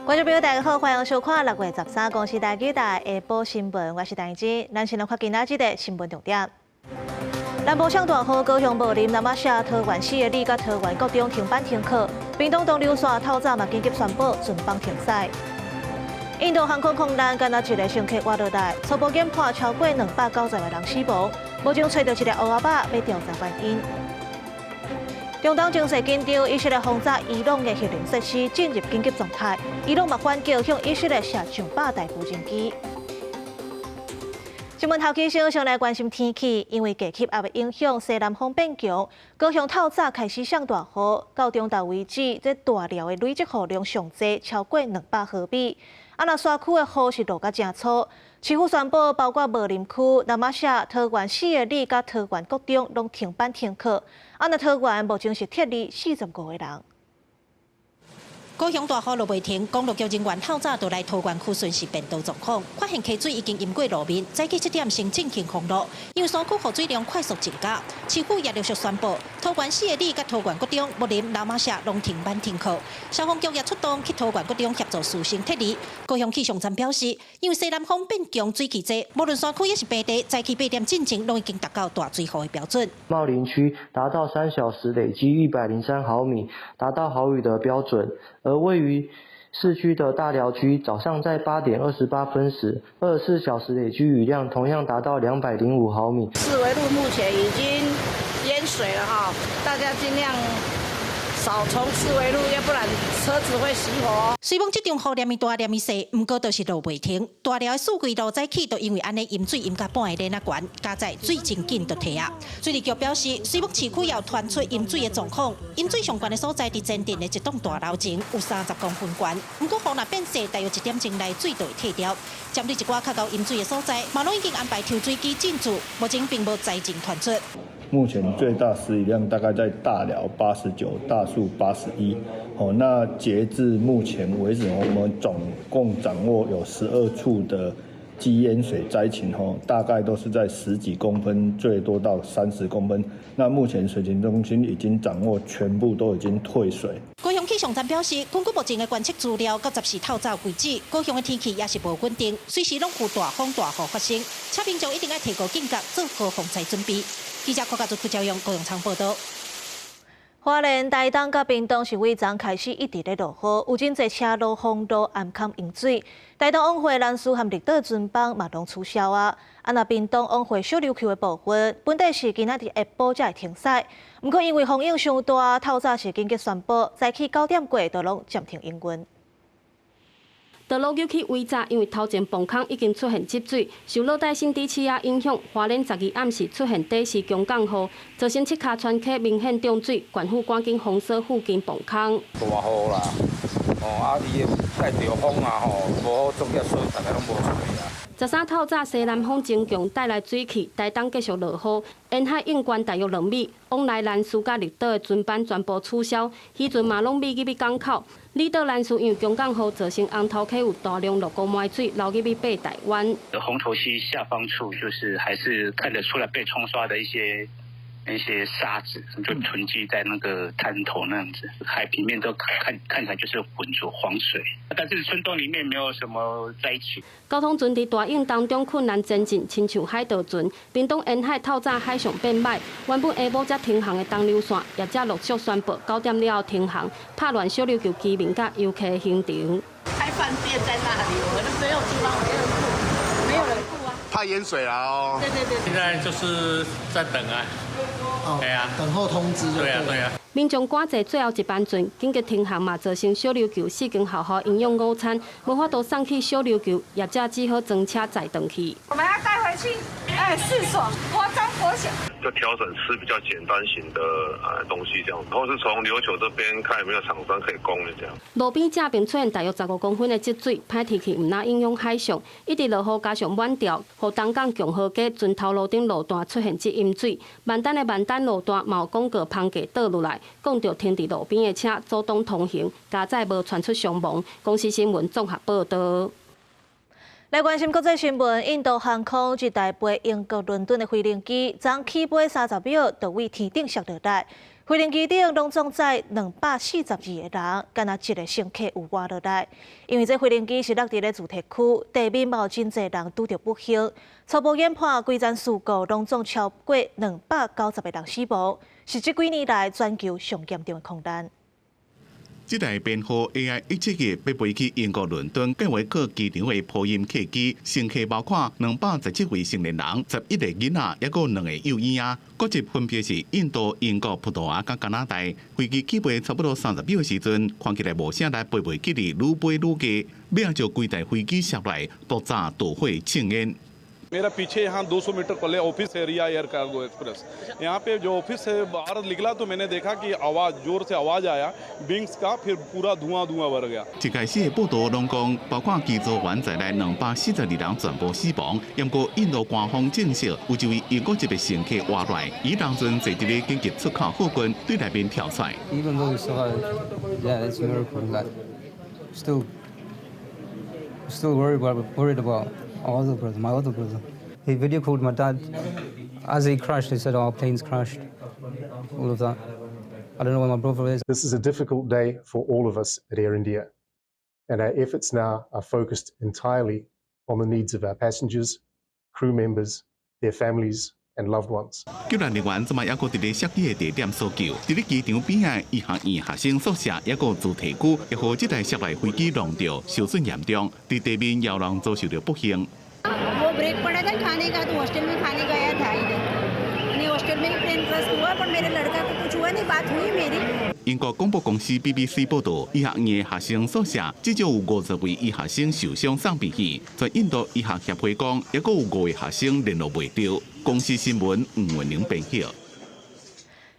觀眾朋友，大家好，歡迎收看6月13公視台語台下晡新聞，我是陳靜。咱先來看今仔日的新聞重點。南部上大雨，高雄茂林、那瑪夏、桃園四个里佮桃園國中停班停課，屏東東流線透早嘛緊急宣布全班停駛。印度航空空難，干焦一个乘客活落來，初步研判超過290個人死亡，目前揣著一个烏仔肉欲調查原因。中東情勢緊張，以色列轟炸伊朗的核能設施進入緊急狀態，伊朗嘛反擊向以色列射上百台無人機。新聞頭起先，先來關心天氣，因為低氣壓的影響，西南風變強，高雄透早開始上大雨，到中晝為止，這大寮的累積雨量上濟超過200毫米。啊，若山區的雨是落甲誠粗，市府宣布，包括茂林區、那瑪夏、桃園四个里佮桃園國中攏停班停課。啊，若桃園目前是撤離45個人。高雄大雨落袂停，公路局人員透早就來桃園區巡視便道狀況，發現溪水已經淹過路面，早起7點先進行封路。因為山區雨水量快速增加，市府也陸續宣布，桃園四个里佮桃園國中、茂林、那瑪夏攏停班停課。消防局也出動去桃園國中協助師生撤離。高雄氣象站表示，因為西南風變強，水汽濟，無論山區抑是平地，早起8點進前攏已經達到大水雨的標準。茂林區達到3小時累積103毫米，達到豪雨的標準。而位於市區的大寮區，早上在8點28分時，24小時累積雨量同樣達到205毫米。四維路目前已經淹水了哈，大家盡量少從四維路，要不然車子會熄火。雖罔這場雨連绵大連綿細，毋過就是落袂停。大寮的四季路早起都因為按呢淹水淹甲半个輪仔懸，佳哉水真緊就退啊。水利局表示，雖罔市區有傳出淹水的狀況，淹水上懸的所在佇前鎮的一棟大樓前有30公分懸，毋過雨若變細，大約一點鐘內水就會退掉。針對一寡較高淹水的所在，嘛攏已經安排抽水機進駐，目前並無災情傳出。目前最大時雨量大概在大寮89，大樹81。哦，那截至目前為止，我們總共掌握有12處的積淹水災情，吼，大概都是在十幾公分，最多到30公分。那目前水情中心已經掌握全部都已經退水。高雄氣象站表示，根據目前的觀測資料，到14透早為止，高雄的天氣也是無穩定，隨時攏有大風大雨發生，請民眾一定愛提高警覺，做好防災準備。記者郭家竹、柯昭勇高雄場報道。花蓮、台東佮屏東是對昨開始一直咧落雨，有真濟車路封路、暗崁淹水。台東往回蘭嶼和綠島船班嘛攏取消啊。啊，若屏東往回小琉球的部分，本底是今仔日下晡才會停駛，毋過因為風湧傷大，透早是緊急宣布，早起9點過都攏暫停營運。道路尤其危早，因為頭前磅空已經出現積水，受熱帶性低氣壓影響，花蓮12暗時出現短時強降雨，造成七跤川溪明顯漲水，縣府趕緊封鎖附近磅空。大雨啦，哦啊，伊帶著風啊吼，無好作業，所以大家攏無出去啊。13透早西南風增強，帶來水汽，台東繼續落雨，沿海湧懸大約2米，往來蘭嶼佮綠島的船班全部取消，漁船嘛攏未入去港口。離島蘭嶼因為強降雨造成紅頭溪有大量落溝埋水流入去八大灣。紅頭溪下方處就是還是看得出來被沖刷的一些那些沙子，就囤積在那個灘頭那樣子，海平面都看看起來就是渾濁黃水，但是村莊裡面沒有什麼災情。交通船佇大湧當中困難前進，親像海盜船。屏東沿海透早海象變歹，原本下晡才停航的東琉線，業者陸續宣布9點了後停航，拍亂小琉球居民佮遊客的行程。開飯店在那裡，我都沒有地方，沒人顧，沒有人顧啊。怕淹水了哦。對對對。現在就是在等啊。對啊，等候通知。對啊，對啊。民眾趕坐最後一班船，緊急停航嘛，造成小琉球四間學校營養午餐無法度送去小琉球，業者只好裝車載轉去。我們要帶回去，哎，四所國中、國小。就調整吃比較簡單型的東西，這樣，或是從琉球這邊看有沒有廠商可以供應這樣。路邊正邊出現大約15公分的積水，歹天氣毋但影響海象，一直落雨加上滿潮，予東港共和街船頭路頂路段出現積淹水，萬丹的萬丹路段嘛有廣告棚架倒落來，擋著停佇路邊的車阻擋通行，佳哉無傳出傷亡。公視新聞綜合報導。來關心國際新聞，印度航空一台飛英國倫敦的飛行機，昨起飛30秒就對天頂摔落來，飛行機頂攏總載242個人，干焦一个乘客有活落來。因為這飛行機是落佇咧住宅區，地面嘛有真濟人拄著不幸。初步研判，規層事故攏總超過290個人死亡，是這幾年來全球上嚴重的空難。這台編號 AI 171欲飛去英國倫敦蓋維克機場的波音客機，乘客包括217位成年人、11個囡仔，抑閣兩个幼嬰仔，國籍分別是印度、英國、葡萄牙佮加拿大。飛機起飛差不多30秒的時陣，看起來無啥力，飛袂起來，愈飛愈低，尾仔就規台飛機摔來，爆炸導火青煙。 मेरा पीछे यहाँ 200 मीटर पहले office area, air cargo express. यहाँ पे जो ऑफिस है, बाहर निकला तो मैंने देखा कि आवाज़, जोर से आवाज़ आया विंग्स का, फिर पूरा धुआं धुआं भर गया。一開始的報道攏講，包括機組員在內242人全部死亡。毋過印度官方證實，有一位英國籍的乘客活來，伊當陣坐佇咧緊急出口附近，對內面跳出來。 Even though he survived, yeah, it's a miracle. Like, still worried about our other brother, my other brother. He video called my dad as he crashed. He said, "Our plane's crashed." All of that. I don't know where my brother is. This is a difficult day for all of us at Air India, and our efforts now are focused entirely on the needs of our passengers, crew members, their families, and loved ones. 救援人員這擺猶閣佇咧摔機的地點搜救，佇咧機場邊仔醫學院學生宿舍，抑閣主題區，予這台摔來飛機弄著，受損嚴重，佇地面也有人遭受著不幸。 वो ब्रेक पड़ा था खाने का, तो हॉस्टल में खाने गया था इधर। नहीं, हॉस्टल में ही प्लेन क्रैश हुआ, पर मेरे लड़का को कुछ हुआ नहीं, बात हुई मेरी。英國廣播公司 BBC 報道，醫學院的學生宿舍至少有50位醫學生受傷送病院。在印度醫學協會講，抑閣有五个學生聯絡袂著。公視新聞吳文玲編譯。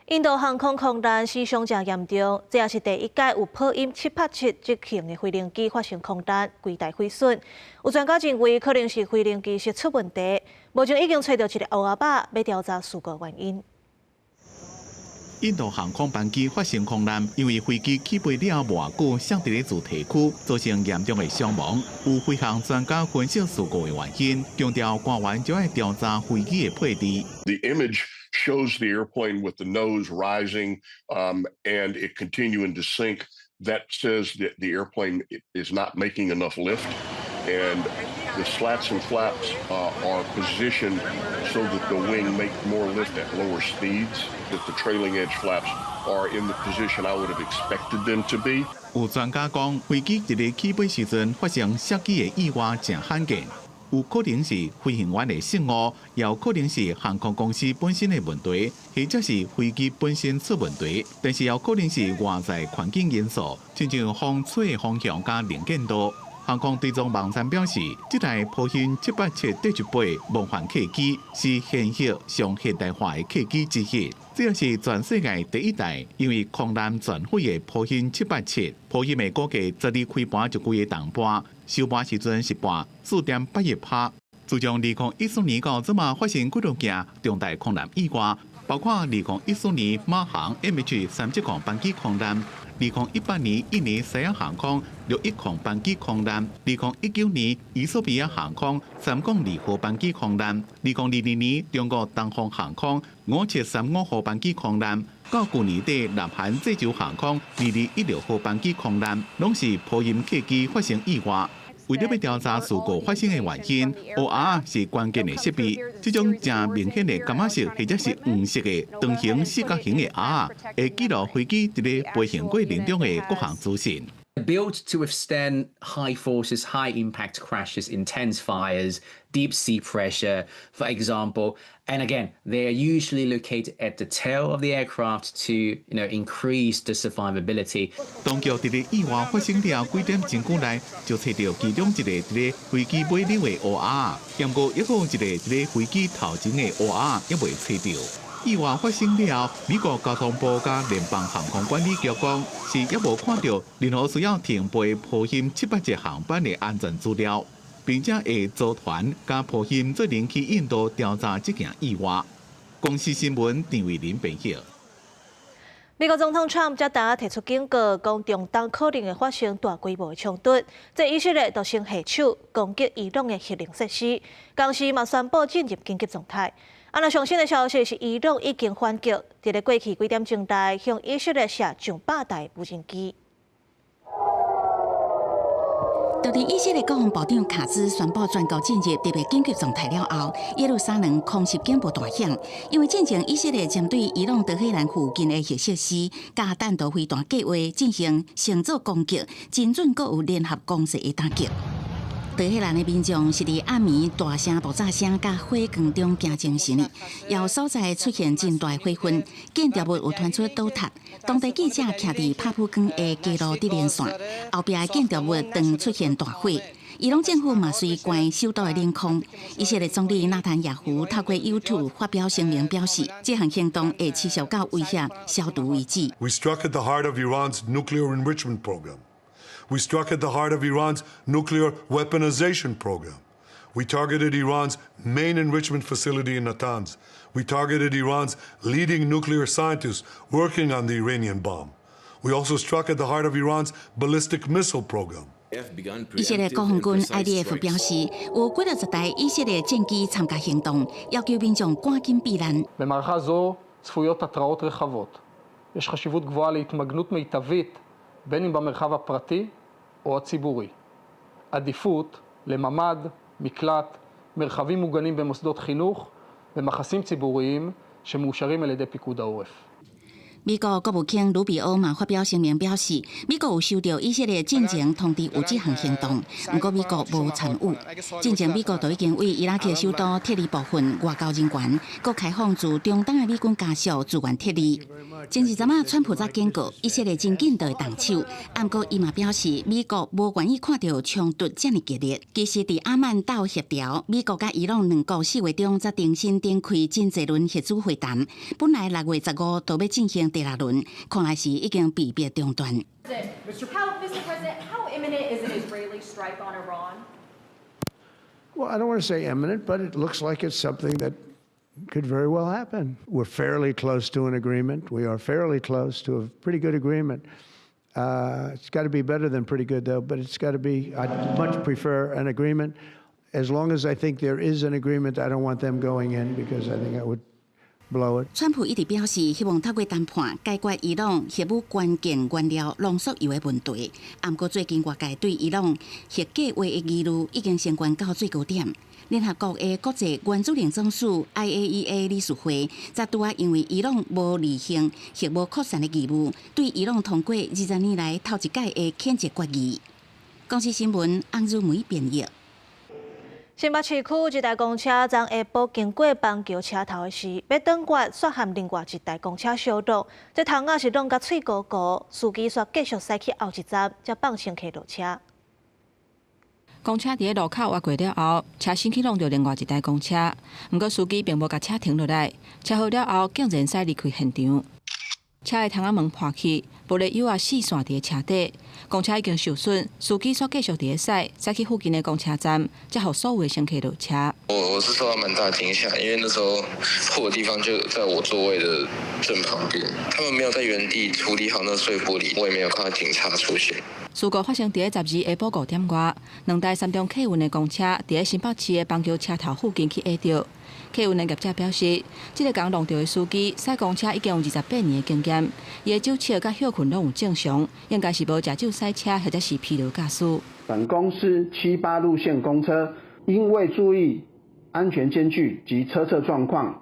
印度航空空難死傷誠嚴重，這也是第一擺有波音787這型的飛行機發生空難，規台毀損。有專家認為，可能是飛行技術出問題，目前已經揣著一個烏仔肉，欲調查事故原因。印度航空班機發生空難，因為飛機起飛了無偌久，摔佇咧住宅區，造成嚴重的傷亡。有飛行專家分析事故的原因，強調官員就愛調查飛機的配置。 The image shows the airplane with the nose rising and it continuing to sink. That says that the airplane is not making enough lift, and the slats and flaps are positioned so that the wing make more lift at lower speeds. That the trailing edge flaps are in the position I would have expected them to be. 有專家講，飛機佇咧起飛時陣發生摔機的意外誠罕見，有可能是飛行員的失誤，也有可能是航空公司本身的問題，或者是飛機本身出問題，但是也有可能是外在環境因素，親像風吹的方向佮能見度。航空追蹤網站表示，這台波音787-8夢幻客機是現役上現代化的客機之一，這也是全世界第一台因為空難全毀的波音七八七。波音的股價昨日開盤就規个重盤，收盤時陣是跌4.81%。自從2014年到這馬發生幾多件重大空難意外，包括2014年馬航 MH370班機空難，2018年印尼西亞航空610班機空難，2019年衣索比亞航空302號班機空難，2022年中國東方航空5735號班機空難，到舊年底南韓濟州航空2216號班機空難，攏是波音客機發生意外。為了欲調查事故發生的原因，烏鴉是關鍵的設備。這種誠明顯的柑仔色或者是黃色的長形四角形的鷗仔，會記錄飛機佇咧飛行過程中的各項資訊。 Built to withstand high forces, high impact crashes, intense fires, deep sea pressure, for example. And again, they are usually located at the tail of the aircraft to increase the survivability. 當局佇咧意外發生了幾點鐘久內，就揣著其中一個佇咧飛機尾裡的烏鴉，毋過猶閣有一個佇咧飛機頭前的烏鴉猶未揣著。意外發生了，美國交通部佮聯邦航空管理局講，是猶無看著任何需要停飛波音七八七航班的安全資料，並且會組團佮波音做陣去印度調查這件意外。公視新聞陳慧琳編譯。美國總統川普才剛提出警告，講中東可能會發生大規模的衝突。這以色列就先下手攻擊伊朗的核能設施，同時嘛宣布進入緊急狀態。啊，那上新的消息是，伊朗已經反擊，佇咧過去幾點鐘內向以色列射上百台無人機。就佇以色列國防部長卡茲宣布全國進入特別緊急狀態了後，耶路撒冷空襲警報大響，因為進前以色列針對伊朗德黑蘭附近的核設施佮彈道飛彈計畫進行星座攻擊，精準閣有聯合攻勢的打擊。德黑蘭的民眾是佇暗暝大聲爆炸聲佮火光中驚精神的，有所在出現真大火雲，建築物有傳出倒塌。當地記者徛佇拍火光的街路佇連線，後壁的建築物當出現大火。伊朗政府嘛隨關首都的領空。以色列總理納坦雅胡透過 YouTube 發表聲明表示，這項行動會持續到威脅消除為止。 We struck at the heart of Iran's nuclear enrichment program. We struck at the heart of Iran's nuclear weaponization program. We targeted Iran's main enrichment facility in Natanz. We targeted Iran's leading nuclear scientists working on the uranium bomb. We also struck at the heart of Iran's ballistic missile program. 以色列國防軍 IDF 表示，有幾若十台以色列戰機參加行動，要求民眾趕緊避難。 במערכה זו צפויות התרעות רחבות. יש חשיבות גבוהה להתמגנות מיטבית, בין אם במרחב הפרטי או הציבורי. עדיפות לממ"ד, מקלט, מרחבים מוגנים במוסדות חינוך ומחסים ציבוריים שמאושרים על ידי פיקוד העורף. 美國國務卿魯比歐嘛發表聲明表示，美國有收到以色列進前通知有這項行動，毋過美國無參與。進前美國就已經對伊拉克首都撤離部分外交人員，閣開放駐中東的美軍家屬自願撤離。前一陣仔，川普才警告以色列真緊就會動手，毋過伊嘛表示美國無願意看著衝突遮爾激烈。其實，佇阿曼鬥協調，美國佮伊朗兩國4月中才重新展開真濟輪核子會談，本來6月15就欲進行第六輪，看來是已經被迫中斷。 Mr. President, how imminent is an Israeli strike on Iran? Well, I don't want to say imminent, but it looks like it's something that could very well happen. We're fairly close to an agreement. We are fairly close to a pretty good agreement. It's got to be better than pretty good, though, but it's got to be, I'd much prefer an agreement. As long as I think there is an agreement, I don't want them going in because I think it would blow it. 川普一直表示，希望透過談判解決伊朗核武關鍵原料濃縮鈾的問題。毋過最近外界對伊朗核計畫的疑慮已經升懸到最高點。聯合國的國際原子能總署 IAEA 理事會，才拄仔因為伊朗無履行核無擴散的義務，對伊朗通過20年來頭一擺的譴責決議。公視新聞翁如梅編譯。新北市區一台公車昨下晡經過邦橋車頭的時，欲轉彎，煞和另外一台公車相撞，這窗仔是挵共碎糊糊，司機煞繼續駛去後一站，才放乘客落車。公車佇咧路口倚過了後，車身去挵著另外一台公車，毋過司機並無共車停落來，車禍了後竟然駛離開現場。車的窗仔門破去，玻璃油仔四散佇咧車底，公車已經受損，司機煞繼續佇咧駛，駛去附近的公車站，才予所有的乘客落車。我是受到蠻大驚嚇，因為那時候破的地方就在我座位的正旁邊，他們沒有在原地處理好那碎玻璃，我也沒有看到警察出現。事故發生佇咧12下晡5點外，兩台三重客運的公車佇咧新北市的邦橋車頭附近去挨著。客運的業者表示，這个共挵著的司機駛公車已經有28年的經驗，伊的酒測佮歇睏攏有正常，應該是無食酒駛車或者是疲勞駕駛。本公司78路線公車因未注意安全間距及車側狀況，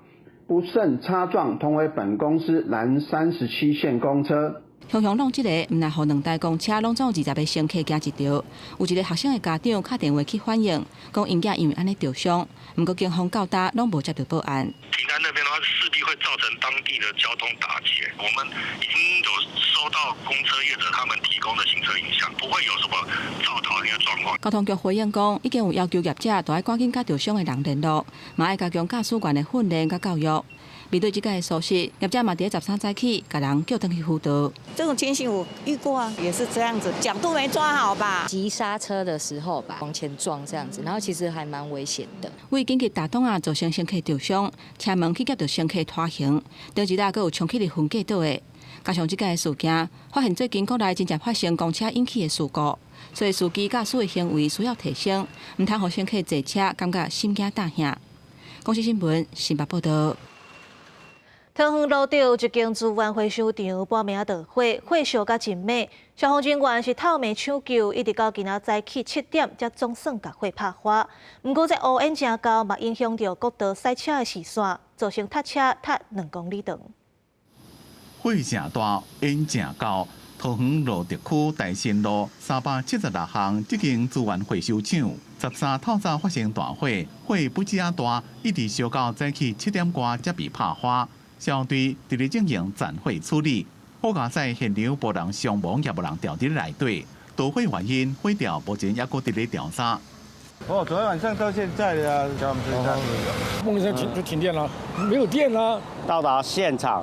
不慎擦撞同為本公司南37線公車。雄雄挵這个，毋但予兩台公車攏總20個乘客驚一著，有一个學生的家長敲電話去反映，講𪜶囝因為按呢著傷，毋過警方到今攏無接著報案。停在那邊的話，勢必會造成當地的交通打結。我們已經有收到公車業者他們提供的行車影像，不會有什麼肇逃的狀況。交通局回應講，已經有要求業者，著愛趕緊佮著傷的人聯絡，嘛愛加強駕駛員的訓練佮教育。面對這個事實，業者嘛佇咧13早起，共人叫轉去輔導。這種情形我遇過啊，也是這樣子，角度沒抓好吧？急剎車的時候吧，往前撞這樣子，然後其實還蠻危險的。為緊急踏檔仔造成乘客著傷，車門去夾著乘客拖行，頂一日閣有衝去佇分隔島的。加上這個事件，發現最近國內真正發生公車引起的事故，所以司機駕駛的行為需要提升，毋通予乘客坐車感覺心驚膽嚇。公視新聞新北報道。桃園蘆竹有一間資源回收場，半暝仔著火，火燒甲真猛，消防人員是透暝搶救，一直到今仔早起7點，才總算共火拍花。毋過這烏煙誠厚，嘛影響著國道賽車的視線，造成塞車塞2公里長。火誠大，煙誠厚。桃園蘆竹區大新路376巷這間資源回收廠，13透早發生大火，火不止仔大，一直燒到早起7點外才被拍花。消防隊佇咧進行斬火處理，好佳哉現場無人傷亡，也無人牢佇內底。導火原因，火調目前猶閣佇咧調查。哦，昨天晚上到現在啊，砰一聲停就停電了，沒有電了。到達現場，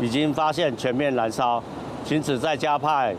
已經發現全面燃燒，請此再加派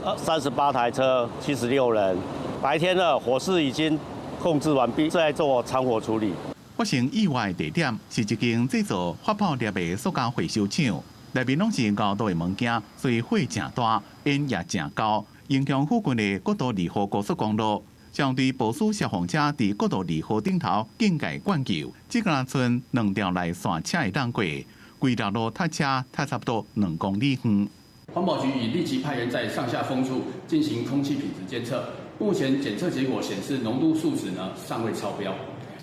38台車，76人。白天的火勢已經控制完畢，正在做殘火處理。發生意外地點是一間製造發泡粒的塑膠回收廠，內面攏是高度的物件，所以火誠大，煙也誠高，影響附近的國道2號高速公路。相對部署消防車佇國道2號頂頭警戒灌救，這個賰兩條來線車會當過，規條路塞車塞差不多2公里遠。環保局已立即派員在上下風處進行空氣品質監測，目前檢測結果顯示濃度數值呢尚未超標。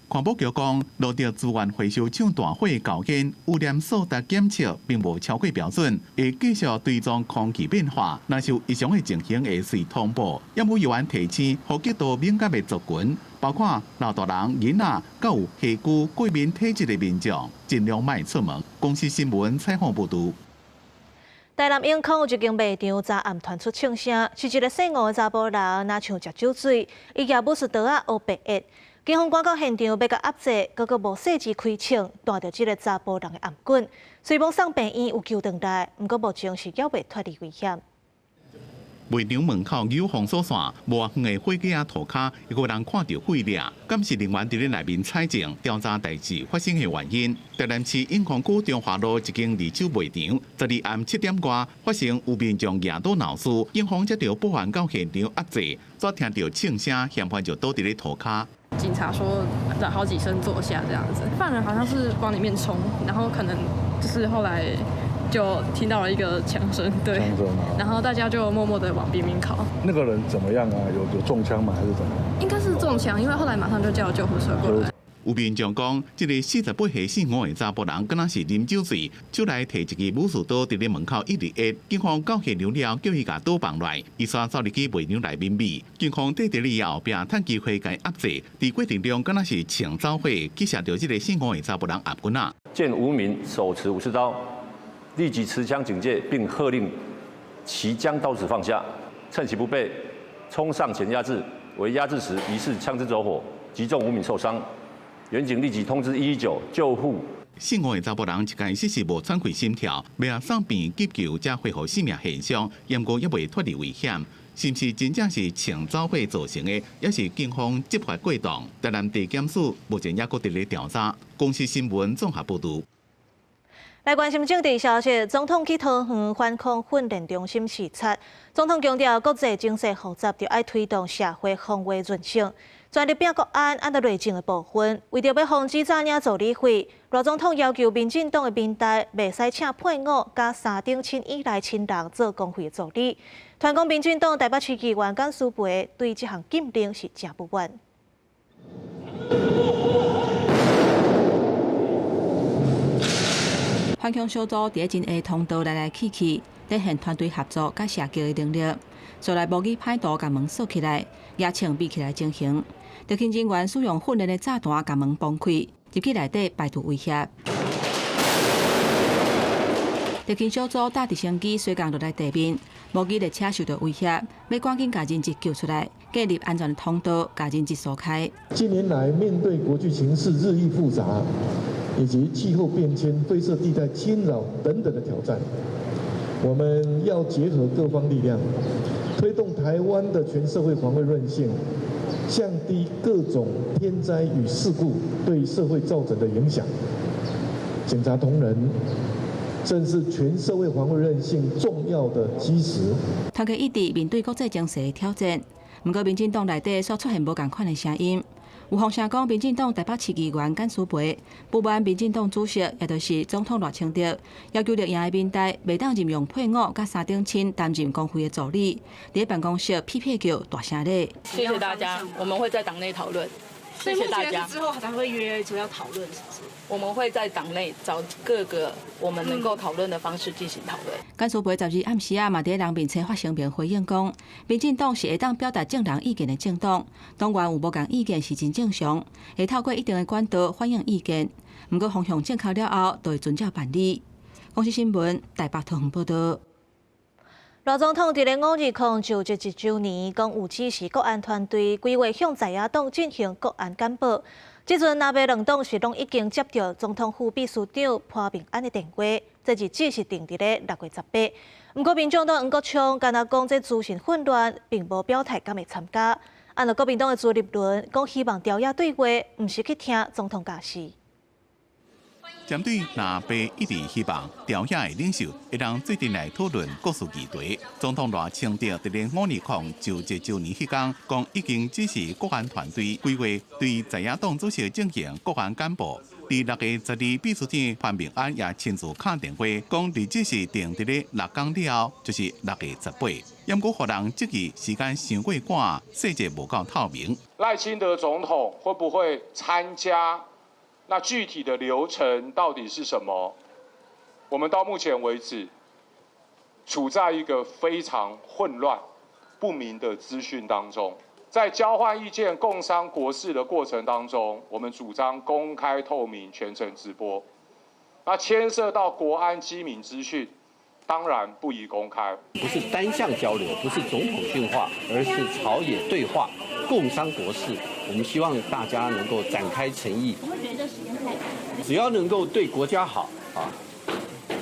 環保局講，蘆竹資源回收廠大火高煙污染數值檢測並無超過標準，會繼續追蹤空氣變化。若是有異常的情形，會隨通報。也有議員提醒，予極度敏感的族群，包括老大人、囡仔，佮有皮膚過敏體質的民眾，盡量莫出門。公視新聞採訪報導。台南永康有一間賣場，昨暗傳出槍聲，是一個姓吳的查埔人，若像食酒醉，伊舉武士刀仔烏白壓。警方趕到現場欲共壓制，閣閣無細緻開槍，彈著這个查埔人的頷頸，雖罔送病院有救轉來，毋過目前是猶未脫離危險。賣場門口有封鎖線，無遠的火機仔塗跤，一個人看著火掠，監視人員佇咧內面採證調查代誌發生的原因。台南市永康區中華路一間二手賣場，12暗7點外發生有民眾舉刀鬧事，警方接著報案到現場壓制，煞聽著槍聲，嫌犯就倒佇咧塗跤。警察說好幾聲坐下這樣子，犯人好像是往裡面衝，然後可能就是後來就聽到了一個槍聲，對，然後大家就默默的往邊邊靠。那個人怎麼樣啊？有中槍嗎？還是怎麼樣？應該是中槍，因為後來馬上就叫救護車過來。有民眾講，這个48歲姓吳的查埔人，敢若是啉酒醉，手內提一支武士刀，佇咧門口一直壓。警方到現場了後，叫伊共刀放落，伊煞走入去賣場內面覕。警方綴佇伊後壁，趁機會共壓制。佇過程中，敢若是槍走火，去射著這个姓吳的查埔人頷頸仔。見吳明手持武士刀，立即持槍警戒，並喝令其將刀子放下。趁其不備，衝上前壓制。為壓制時，疑似槍支走火，擊中吳敏受傷。員警立即通知119救護。姓吳的查埔人一開始是無喘氣心跳，欲送病院急救，才恢復生命現象，毋過猶未脫離危險。是毋是真正是槍走火造成的，抑是警方執法過當？台南地檢署目前猶閣佇咧調查。公視新聞綜合報導。來關心政治消息，總統去桃園反恐訓練中心視察。總統強調，國際情勢複雜，著愛推動社會防衛韌性，全力拼國安，按照內政的部分，為著欲防止詐領助理費，賴總統要求民進黨的民代袂使請配偶佮三等親以內親人做公費的助理。傳講民進黨台北市議員簡舒培對這項禁令是誠不滿。反恐小組佇咧真下通道來來去去，展現團隊合作佮射擊的能力。紲來模擬歹徒共門鎖起來，舉槍比起來情形。特勤人員使用訓練的炸彈共門崩開，入去內底排除威脅。特勤小組搭直升機隨降落來地面，模擬列車受到威脅，欲趕緊共人質救出來，建立安全的通道，共人質疏開。近年來，面對國際情勢日益複雜，以及氣候變遷、灰色地帶侵擾等等的挑戰，我們要結合各方力量，推動台灣的全社會防衛韌性，降低各種天災與事故對社會造成的影響。警察同仁正是全社會防衛韌性重要的基石。團結一致面對國際情勢的挑戰，毋過民進黨內底煞出現無仝款的聲音。有風聲講，民進黨台北市議員簡舒培不滿民進黨主席，也就是總統賴清德，要求綠營的民代袂當任用配偶佮三等親擔任公費的助理，佇辦公室屁屁叫大聲咧。謝謝大家，我們會在黨內討論。謝謝大家。之後才會約主要討論，是不是？我們會在黨內找各個我們能夠討論的方式進行討論。簡舒培12暗時啊，嘛佇人面冊發聲明回應講，民進黨是會當表達眾人意見的政黨，黨員有無仝意見是真正常，會透過一定的管道反映意見。毋過方向正確了後，就會遵照辦理。公視新聞台北桃園報道。賴總統佇咧520就職一週年，講有指示國安團隊規劃向在野黨進行國安簡報。這陣藍白兩黨是攏已經接到總統府秘書長潘孟安的電話，這日子是定佇咧6月18。毋過民眾黨黃國昌敢若講這資訊混亂，並無表態敢會參加。按照國民黨的朱立倫講，希望朝野對話，毋是去聽總統教示。針對藍白一致希望朝野的領袖會當做陣來討論國事議題，總統賴清德佇咧520就職週年彼工，講已經指示國安團隊規劃對在野黨主席進行國安簡報。佇6月12，秘書長潘孟安也親自敲電話，講日子是定佇咧6工了後，就是6月18。毋過，予人質疑時間傷過趕，細節無夠透明。賴清德總統會不會參加？那具體的流程到底是什麼？我們到目前為止處在一個非常混亂、不明的資訊當中，在交換意見、共商國是的過程當中，我們主張公開透明、全程直播。那牽涉到國安機密資訊，當然不宜公開。不是單向交流，不是總統訓話，而是朝野對話、共商國是。我們希望大家能夠展開誠意。我會覺得這時間太短。只要能夠對國家好啊，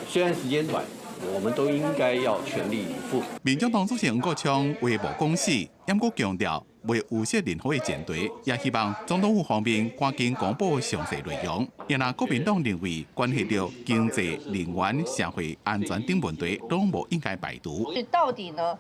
雖然時間短，我們都應該要全力以赴。民進黨主席黃國昌話無講死，毋過強調袂預設任何的前提，也希望總統府方面趕緊公布詳細內容。若國民黨認為關係到經濟、能源、社會安全等問題，攏無應該排除。是到底呢？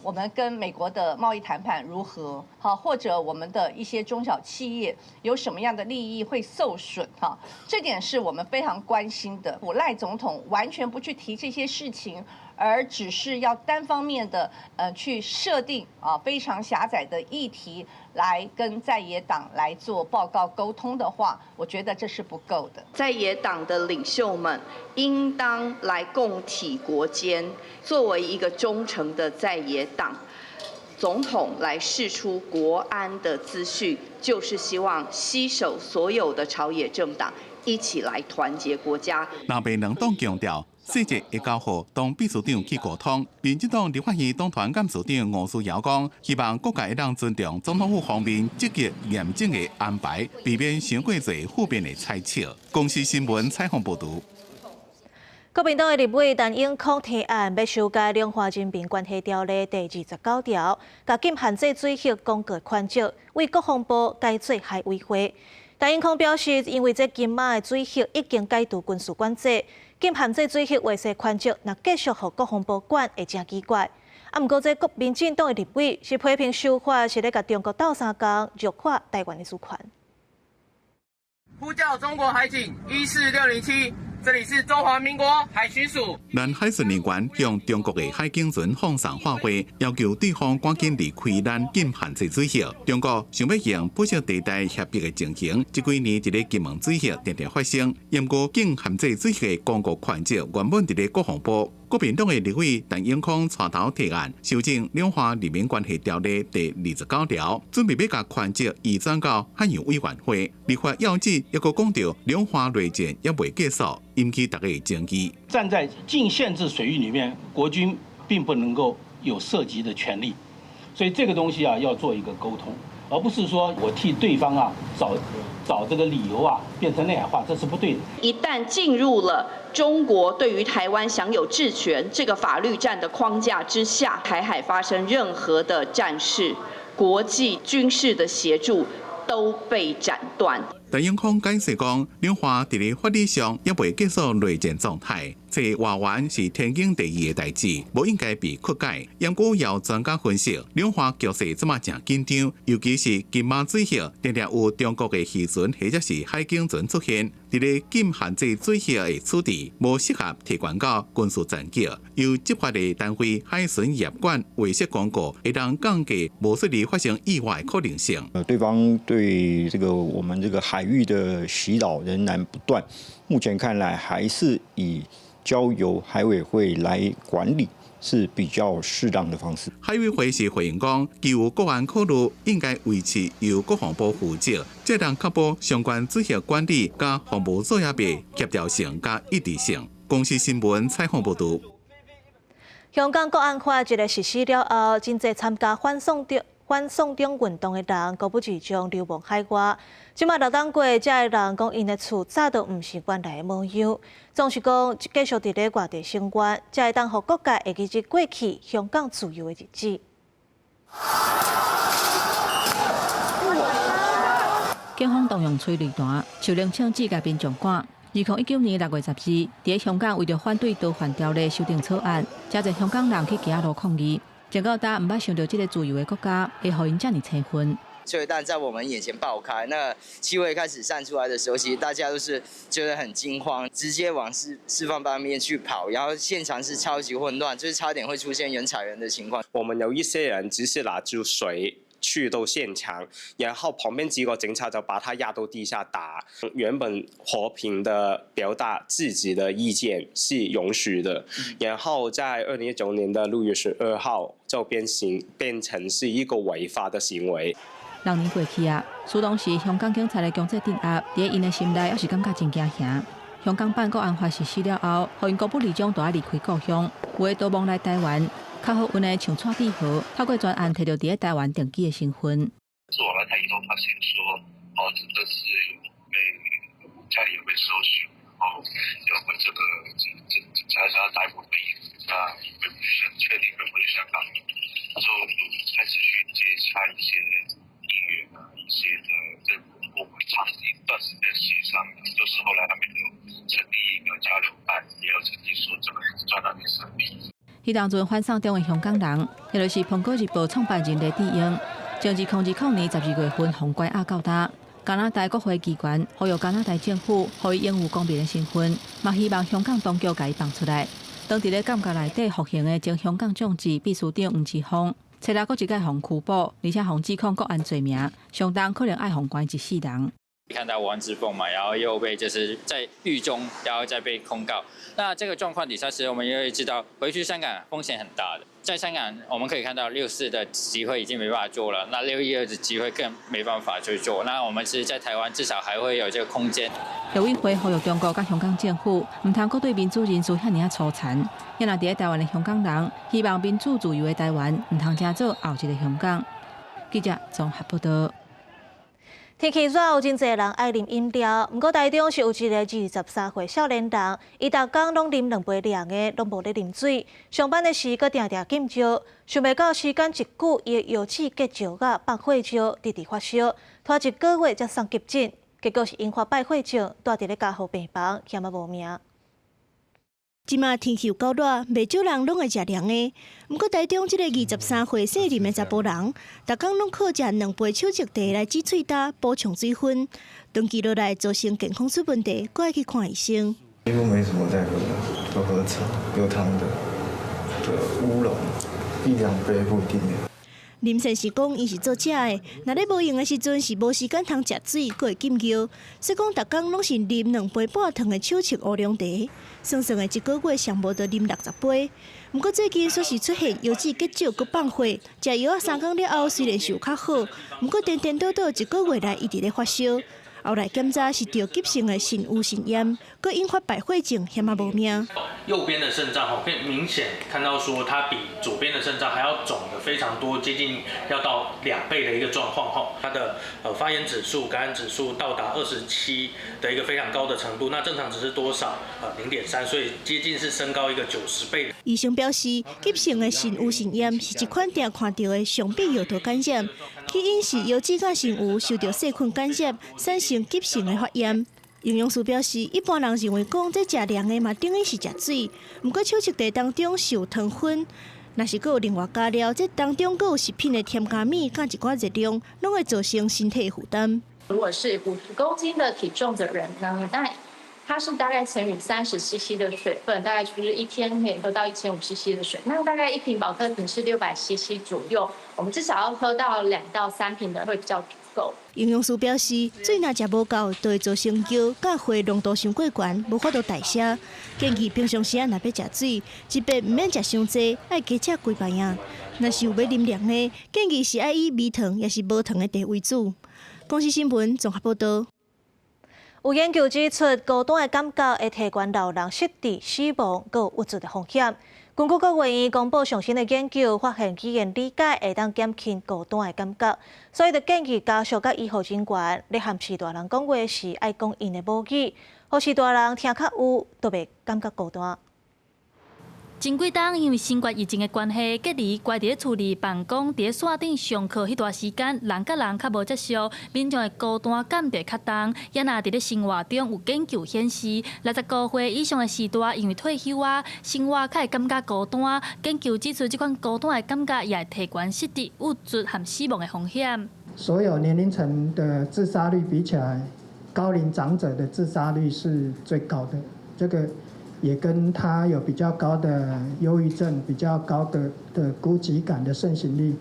我們跟美國的貿易談判如何？好，或者我們的一些中小企業有什麼樣的利益會受損？哈，這點是我們非常關心的。我賴總統完全不去提這些事情，而只是要單方面的去設定啊非常狹窄的議題來跟在野黨來做報告溝通的話，我覺得這是不夠的。在野黨的領袖們應當來共體國艱，作為一個忠誠的在野黨總統來釋出國安的資訊，就是希望攜手所有的朝野政黨一起來團結國家。藍白兩黨強調，細節會交予黨秘書長去溝通。民進黨立法院黨團幹事長吳思瑤講，希望各界會當尊重總統府方面積極嚴正的安排，避免傷過濟負面的猜測。公視新聞採訪報導。國民黨的立委陳永康提案，欲修改《兩岸人民關係條例》第29條，共禁限制水域公告權責，為國防部改做海委會。陳永康表示，因為這金馬的水域已經解除軍事管制，禁限制水域劃設權責，若繼續予國防部管，會誠奇怪。啊，毋過這國民進黨的立委是批評修法是咧共中國鬥相共，弱化台灣的主權。呼叫中國海警14607。這裡是中華民國海巡署。咱海巡人員向中國的海警船放送話話，要求對方趕緊離開咱禁限制水域。中國想欲用灰色地帶脅迫的情形，這幾年佇咧金門水域定定發生。毋過禁限制水域的公告權責原本佇咧國防部。國民黨的立委陳永康帶頭提案修正《兩岸人民關係條例》第29條，準備欲共權責移轉到海洋委員會。立法要旨抑閣講著兩岸內戰猶未結束，引起大家的爭議。站在禁限制水域裡面，國軍並不能夠有涉及的權利，所以這個東西啊要做一個溝通，而不是說我替對方啊找這個理由啊變成內海化，這是不對的。一旦進入了中國對於台灣享有治權這個法律戰的框架之下，台海發生任何的戰事，國際軍事的協助都被斬斷。陳永康解釋講，兩岸佇咧法理上猶未結束內戰狀態，這外援是天經地義的代誌，無應該被曲解。毋過有專家分析，兩岸局勢這馬誠緊張，尤其是金馬水域，定定有中國的漁船或者是海警船出現，佇咧禁限制水域的處置，無適合提懸到軍事層級。由執法的單位海巡業管劃設公告，會當降低無說理發生意外可能性。對方對這個我們這個海域的襲擾仍然不斷，目前看來還是以交由海委會來管理是比較適當的方式。海委會是回應講，基於國安考慮，應該維持由國防部負責，這能確保相關水域管理佮防務作業的協調性佮一致性。公視新聞採訪報導。香港國安法一个實施了後，真濟參加反送中運動的人，閣不時將流亡海外。這馬六冬過，這个人講𪜶的厝早都毋是原來的模樣，總是講繼續佇咧外地生活，才會當予各界會記得過去香港自由的日子。警方動用催淚彈、手槍槍支共民眾趕。2019年6月12，佇咧香港為著反對逃犯條例修訂草案，誠濟香港人去街仔路抗議。直到今毋捌想著這个自由的國家會予𪜶遮爾青昏。催淚彈在我們眼前爆開，那氣味開始散出來的時候，其實大家都是覺得很驚慌，直接往釋放方面去跑，然後現場是超級混亂，就是差點會出現人踩人的情況。我們有一些人只是拿住水去到現場，然後旁邊幾個警察就把他壓到地下打。原本和平的表達自己的意見是容許的，然後在2019年的6月12號就變成是一個違法的行為。6年過去啊，事當時香港警察的強制鎮壓，佇𪜶的心內猶是感覺真驚嚇。香港版國安法實施了後，予𪜶高不離將都愛離開故鄉，有的逃亡來台灣。較好運的像蔡志豪，透過專案提著佇咧台灣定居的身份。做完了，他以後發現說，哦，真的是被家裡有被搜尋，然後有被這個警察想要逮捕的意思，那回不去，確定回不去香港，就開始去接洽一些議員啊，一些的政府部門，長一段時間協商，就是後來他們有成立一個交流辦，也有成立說這個專案的設立。彼當陣反送中的香港人，彼就是《蘋果日報》創辦人黎智英，從2000年12月份予關押到今。加拿大國會機關呼籲加拿大政府，予伊擁有公民的身份，嘛希望香港當局共伊放出來。當佇咧監獄內底服刑的前香港眾志秘書長黃之鋒，初六閣一擺予拘捕，而且予指控國安罪名，上重可能愛予關一世人。看到黃之鋒嘛，然後又被就是在獄中，然後再被控告。那這個狀況底下，其實我們也會知道，回去香港風險很大的。在香港，我們可以看到六四的集會已經沒辦法做了，那6·12的集會更沒辦法去做。那我們其實，在台灣至少還會有這個空間。陸委會呼籲中國佮香港政府，毋通閣對民主人士遐爾仔粗殘。也若佇咧台灣的香港人，希望民主自由的台灣，毋通成做後一个香港。記者綜合報道。天氣熱，有真濟人愛啉飲料。毋過台中是有一个23歲少年人，伊逐工攏啉2杯涼的，攏無咧啉水。上班的時，閣定定禁尿，想袂到時間一久，伊的腰子結石仔放血尿，直直發燒，拖一個月才送急診，結果是引發敗血症，蹛佇咧加護病房，險仔無命。這馬天氣有夠熱，袂少人攏愛食涼的。毋過台中這个23歲姓林的查埔人，逐工攏靠食2杯手搖茶來止喙焦、補充水分。長期落來造成健康出問題，閣愛去看醫生。幾乎沒什麼在喝，都喝茶，有糖的的烏龍，一兩杯不一定。林先生講，伊是做這的，若咧無閒的時陣是無時間通食水，閣會禁尿，所以講逐工攏是啉2杯半糖的手搖烏龍茶，算算的一個月上無就啉60杯。毋過最近煞是出現腰子結石閣放血，食藥仔3工了後雖然是有較好，毋過顛顛倒倒一個月來一直咧發燒。後來檢查是著急性的腎盂腎炎，閣引發敗血症，險仔無命。右邊的腎臟吼，可以明顯看到說，它比左邊的腎臟還要腫得非常多，接近要到2倍的一個狀況吼。它的發炎指數、感染指數到達27的一個非常高的程度，那正常值是多少？0.3，所以接近是升高一個90倍。醫生表示，急性的腎盂腎炎是一款定看著的上必尿道感染，起因是腰子佮腎盂受著細菌感染，產生急性的發炎。營養師表示，一般人認為講這食涼的嘛，等於是食水。毋過手術茶當中是有糖分，若是閣有另外加料，這當中閣有食品的添加物，佮一寡熱量，攏會造成身體負擔。如果是50公斤的體重的人呢，那它是大概乘以30 CC 的水分，大概就是一天可以喝到1500 CC 的水。那大概一瓶保特瓶是600 CC 左右，我們至少要喝到2到3瓶的會比較足夠。營養師表示，水若食無夠，就會造成尿佮血濃度傷過懸，無法度代謝。建議平常時仔若欲食水，一遍毋免食傷濟，愛加食幾擺仔。若是有欲啉涼的，建議是愛以微糖抑是無糖的茶為主。公視新聞綜合報導。有研究指出，孤單的感覺會提懸老人失智、死亡閣有鬱卒的風險。根據國衛院公布上新的研究，發現語言理解會當減輕孤單的感覺，所以就建議家屬佮醫護人員，咧和序大人講話時，愛講𪜶的母語，予序大人聽較有，就袂感覺孤單。前幾冬因為新冠疫情的關係，隔離關佇咧厝裡辦公，佇咧線頂上課彼段時間，人佮人較無接觸，民眾的孤單感就會較重。也若佇咧生活中有研究顯示，65歲以上的序大，因為退休啊，生活較會感覺孤單。研究指出，這款孤單的感覺也會提懸失智、鬱卒和死亡的風險。所有年齡層的自殺率比起來，高齡長者的自殺率是最高的。這個也跟他有比較高的憂鬱症、比較高的孤寂感的盛行率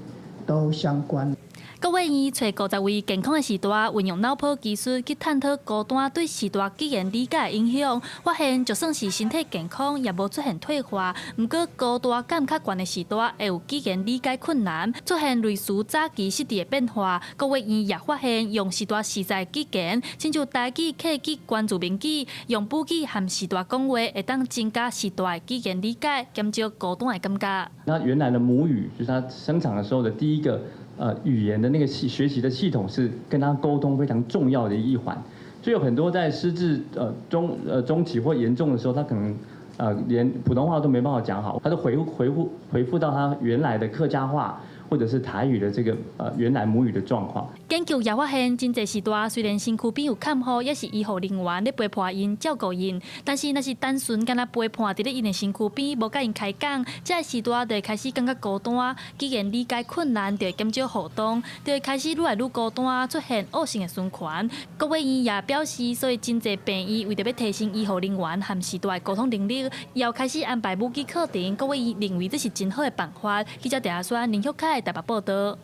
都相關。國衛院揣50位健康的序大，運用腦波技術去探討孤單對序大語言理解的影響，發現就算是身體健康，也無出現退化。毋過孤單感較懸的序大，會有語言理解困難，出現類似早期失智的變化。國衛院也發現，用序大實在語言，親像台語、客語、原住民語，用母語和序大講話，會當增加序大的語言理解，減少孤單的感覺。那原來的母語，就是他生長的時候的第一個語言的那個學習的系統是跟他溝通非常重要的一環，所以有很多在失智中期或嚴重的時候，他可能連普通話都沒辦法講好，他就回復到他原來的客家話或者是台語的這個原來母語的狀況。研究也發現，真濟序大雖然身軀邊有看護，抑是醫護人員咧陪伴𪜶照顧𪜶，但是若是單純干焦陪伴佇咧𪜶的身軀邊，無佮𪜶開講，這个序大就會開始感覺孤單，語言理解困難，就會減少互動，就會開始愈來愈孤單，出現惡性的循環。國衛院也表示，所以真濟病院為著欲提升醫護人員和序大的溝通能力，也開始安排母語課程。國衛院認為這是真好的辦法。記者鄭阿宣、林玉凱台北報導。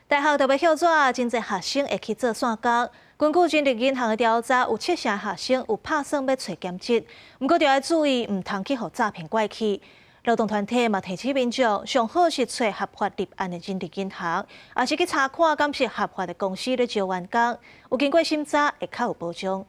大學特別歇熱，真濟學生會去做散工。根據人力銀行的調查，有七成學生有拍算欲揣兼職，毋過著愛注意，毋通去予詐騙拐去。勞動團體嘛提醒民眾，上好是揣合法立案的人力銀行，抑是去查看敢是合法的公司咧招員工，有經過審查會較有保障。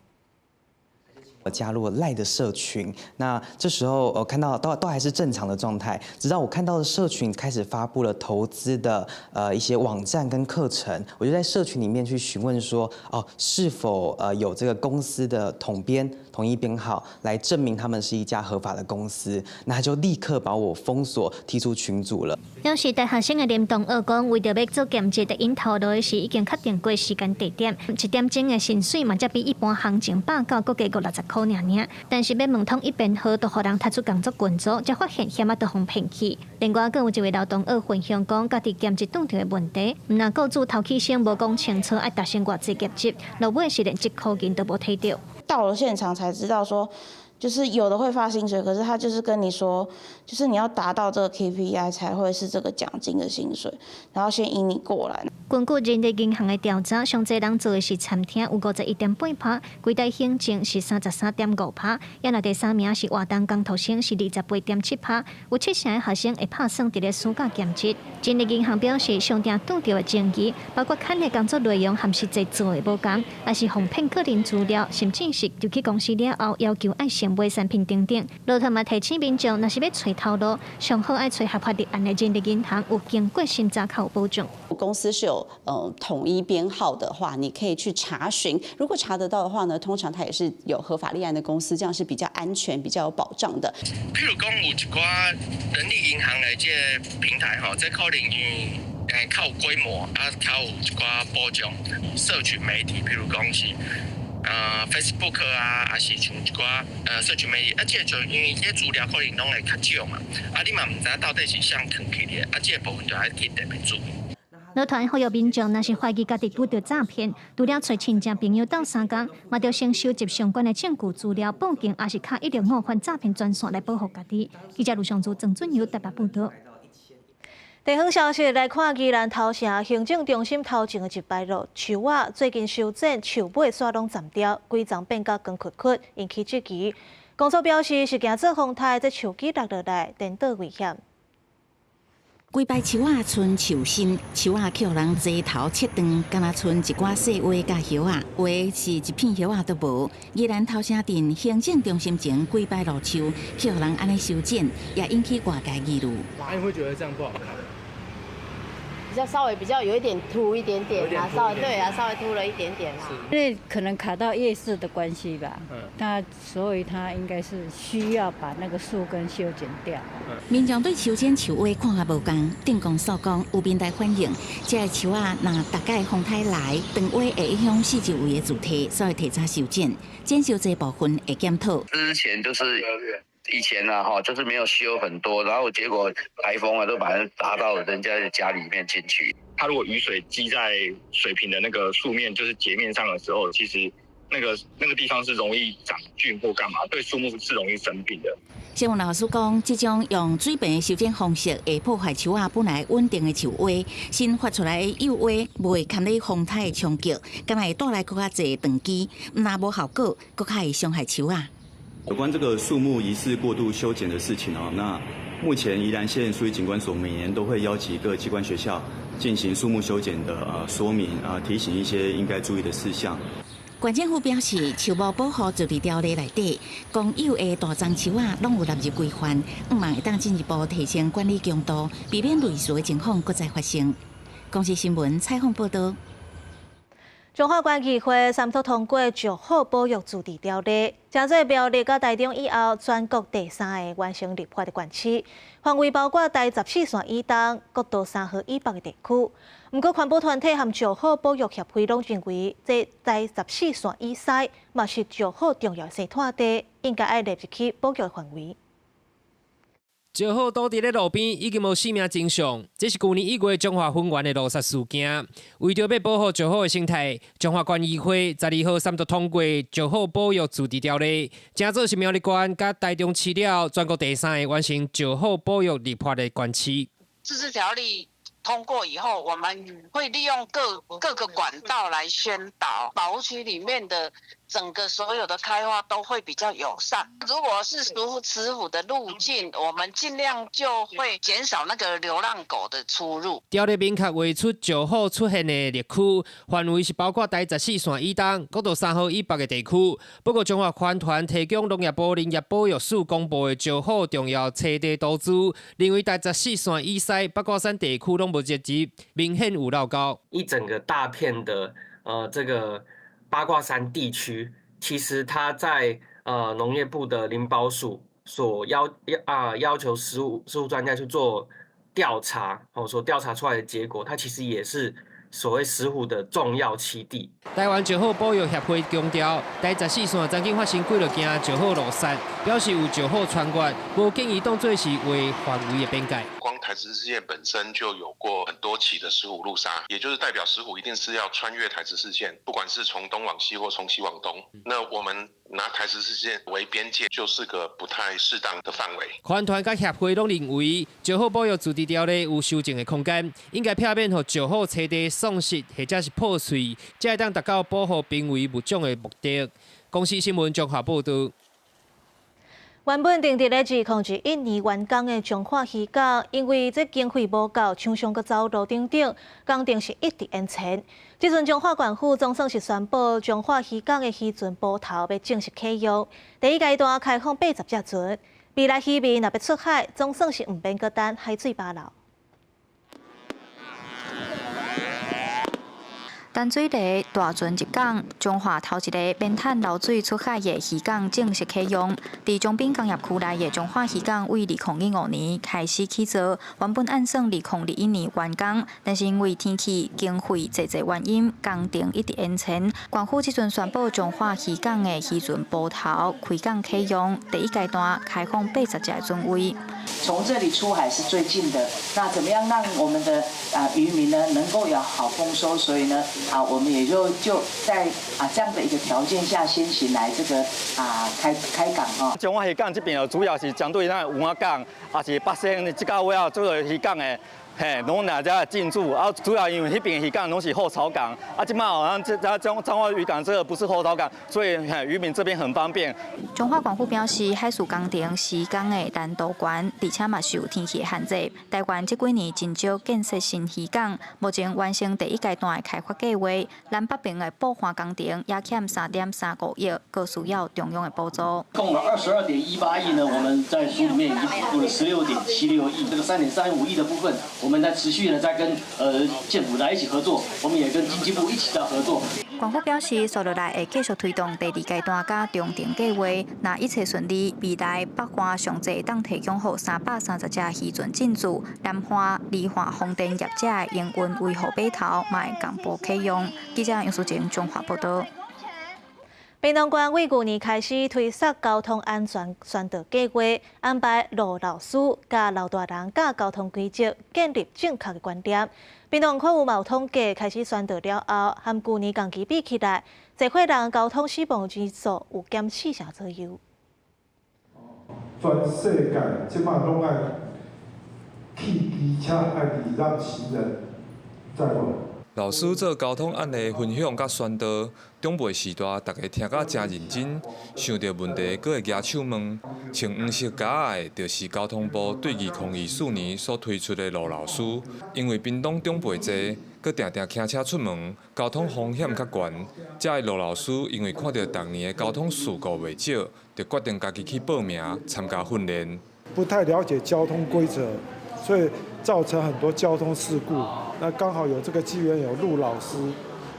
我加入了 LINE 的社群，那這時候我看到都還是正常的狀態，直到我看到的社群開始發布了投資的一些網站跟課程，我就在社群裡面去詢問說，哦，是否有這個公司的統編統一編號來證明他們是一家合法的公司，那他就立刻把我封鎖踢出群組了。表示大學生的林同學講，為著欲做兼職，𪜶透露的是已經確定過時間地點，一點鐘的薪水嘛，才比一般行情100到閣加50-60箍爾爾。但是欲問統一編號，就予人踢出工作群組，才發現險仔都予騙去。另外，閣有一位老同學分享講，家己兼職拄著的問題，毋但雇主頭起先無講清楚，愛達成偌濟業績，落尾是連一箍銀都無提著。到了現場才知道說，就是有的會發薪水，可是他就是跟你說，就是你要達到這個 KPI 才會是這個獎金的薪水，然後先引你過來。根據人力銀行的調查，上濟人做的是餐廳，有51.8%；櫃台行政是33.5%，也若第三名是活動工讀生是28.7%。有七成的學生會拍算佇咧暑假兼職。人力銀行表示，上定拄著的爭議，包括刊的工作內容和實際做的無仝，抑是予騙個人資料，甚至是入去公司了後要求愛先買產品等等。勞團嘛提醒民眾，若是欲揣頭路，上好愛揣合法立案的人力銀行，有經過審查較有保障。公司是有統一編號的話，你可以去查詢。如果查得到的話呢，通常它也是有合法立案的公司，這樣是比較安全、比較有保障的。譬如講有一寡人力銀行的這個平台吼，這可能因為較有規模，啊，較有一寡保障。社群媒體，比如講是Facebook 啊，抑是像一寡社群媒體，啊，這個就因為這資料可能攏會較少嘛，啊，你嘛毋知影到底是啥囥起的，啊，這個部分就愛去特別注意。樂團呼籲民眾，若是懷疑家己拄著詐騙，除了揣親戚朋友鬥相共，嘛著先收集相關的證據資料，報警，抑是敲165反詐騙專線來保護家己。記者盧尚祖、鄭俊友台北報導。地方消息來看，宜蘭頭城行政中心頭前的一排路樹仔，最近修剪樹尾煞攏斬掉，規叢變甲光屈屈，引起質疑。公所表示是驚做風颱，這樹枝落落來，顛倒危險。規排樹仔賰樹身，樹仔予人齊頭切斷，敢若賰一寡細葉佮葉仔，有的是一片葉仔都無。宜蘭頭城鎮行政中心前規排路樹，予人按呢修剪，也引起外界疑慮。你會覺得這樣不好看？比較稍微比較有一點凸一點點啊，稍微對啊，稍微凸了一點點啊。因為可能卡到夜市的關係吧，那所以他應該是需要把那個樹根修剪掉。民眾對修剪樹尾看法無仝，鎮公所講有民代反映，這个樹仔若逐擺風颱來，斷尾會影響四周圍的樹體，所以提早修剪，剪修這部分會檢討。之前就是以前啊，哈，就是沒有修很多，然後結果颱風啊，都把它打到人家的家裡面進去。它如果雨水積在水平的那個樹面，就是截面上的時候，其實那個地方是容易長菌或幹嘛，對樹木是容易生病的。新聞老師講，這種用水平的修剪方式會破壞樹仔本來穩定的樹尾，新發出來的幼芽袂堪咧風颱的衝擊，敢若會帶來閣較濟斷枝，毋但無效果，閣較會傷害樹仔。有關這個樹木疑似過度修剪的事情哦，那目前宜蘭縣樹藝景觀所每年都會邀集各機關學校進行樹木修剪的說明啊，提醒一些應該注意的事項。縣政府表示，樹木保護就佇條例內底，公有的大欉樹仔攏有納入規範，向望會當進一步提升管理強度，避免類似的情況閣再發生。公視新聞採訪報導。彰化縣議會三讀通過石虎保育自治條例，成做苗栗佮台中以後全國第三个完成立法的縣市，範圍包括台十四線以東、國道3號以北的地區。毋過環保團體和石虎保育協會攏認為，這台十四線以西嘛是石虎重要生態地，應該愛納入去保育範圍。石虎倒佇咧路邊已經無性命跡象，這是舊年1月彰化芬園的路殺事件。為著欲保護石虎的生態，彰化縣議會12號三讀通過《石虎保育自治條例》，成做是苗栗縣佮台中市了全國第三个完成石虎保育立法的縣市。自治條例通過以後，我們會利用各個管道來宣導，保護區裡面的整個所有的開發都會比較友善。如果是石虎的路徑，我們盡量就會減少那個流浪狗的出入。條例明確畫出石虎出現的綠區範圍是包括台十四線以東、國道3號以北的地區。不過，彰化環團提供農業部林業保育署公布的石虎重要棲地圖資，認為台十四線以西八卦山地區攏無涉及，明顯有漏勾。一整個大片的這個八卦山地區，其實它在農業部的林保署所要求食物專家去做調查，哦，所調查出來的結果，它其實也是所謂石虎的重要棲地。台灣石虎保育協會強調，台十四線曾經發生幾落件石虎路殺，表示有石虎穿越，無建議當做是畫範圍的邊界。光台十四線本身就有過很多起的石虎路殺，也就是代表石虎一定是要穿越台十四線，不管是從東往西或從西往東。那我們拿台十四線為邊界，就是個不太適當的範圍。環團佮協會攏認為，石虎保育自治條例有修正的空間，應該避免予石虎棲地喪失或者是破碎，才會當達到保護瀕危物種的目的。公視新聞綜合報導。原本定佇咧2021年完工的彰化漁港，因為這經費無夠，廠商閣走路等等，工程是一直延遲。這陣彰化縣府總算是宣布，彰化漁港的漁船埠頭欲正式啟用，第一階段開放80隻船，未來漁民若欲出海，總算是毋免閣等海水飽流。淡水螺大船入港，彰化头一个免趁流水出海的渔港正式启用。伫长滨工业区内的彰化渔港，为2015年开始起造，原本按算2021年完工，但是因为天气、经费济济原因，工程一直延迟。县府这阵宣布彰化渔港的渔船埠头开港启用，第一阶段开放80只船位。从这里出海是最近的，那怎么样让我们的渔民呢能够有好丰收？所以呢我们也就在这样的一个条件下先行来这个开港哦。彰化渔港这边哦，主要是针对咱蚵仔港，也是八仙这到尾啊，做渔港的。嘿，拢来遮进驻啊，主要因为彼边渔港拢是候潮港，啊，这摆哦，咱这这彰化渔港这个不是候潮港，所以渔民这边很方便。彰化县府表示，海事工程施工的难度悬，而且嘛受天气限制。台湾这几年真少建设新渔港，目前完成第一阶段的开发计划，南北边的补岸工程也欠3.35亿，阁需要中央的补助。共了22.18亿呢，我们在书里面已经补助了16.76亿，这个3.35亿的部分，我们在持续的在跟县府来一起合作，我们也跟经济部一起在合作。县府表示，续落来会继续推动第二阶段佮中程计划，若一切顺利，未来北岸上济会当提供予330只渔船进驻，南岸离岸风电业者的营运维护码头嘛会同步启用。记者杨淑静彰化报道。屏东县为旧年开始推捒交通安全宣导计划，安排路老师佮老大人教交通规则，建立正确的观念。屏东县府嘛有统计，开始宣导了后，和旧年同期比起来，济岁人交通死亡人数有减4成左右。全世界这马拢爱汽机车爱礼让行人，知无？老师做交通案例分享佮宣导，长辈时代大家听甲诚认真，想著问题阁会举手问。穿黄色夹仔的，就是交通部对2024年所推出的路老师。因为屏东长辈济，阁定定骑车出门，交通风险较悬。遮的路老师因为看著逐年的交通事故袂少，就决定家己去报名参加训练。不太了解交通规则，所以造成很多交通事故。那刚好有这个机缘，有路老师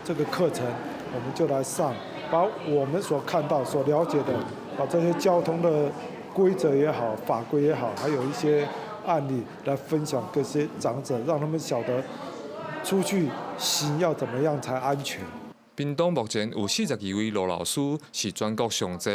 这个课程，我们就来上，把我们所看到、所了解的，把这些交通的规则也好、法规也好，还有一些案例来分享给这些长者，让他们晓得出去行要怎么样才安全。屏东目前有42位路老师，是全国上济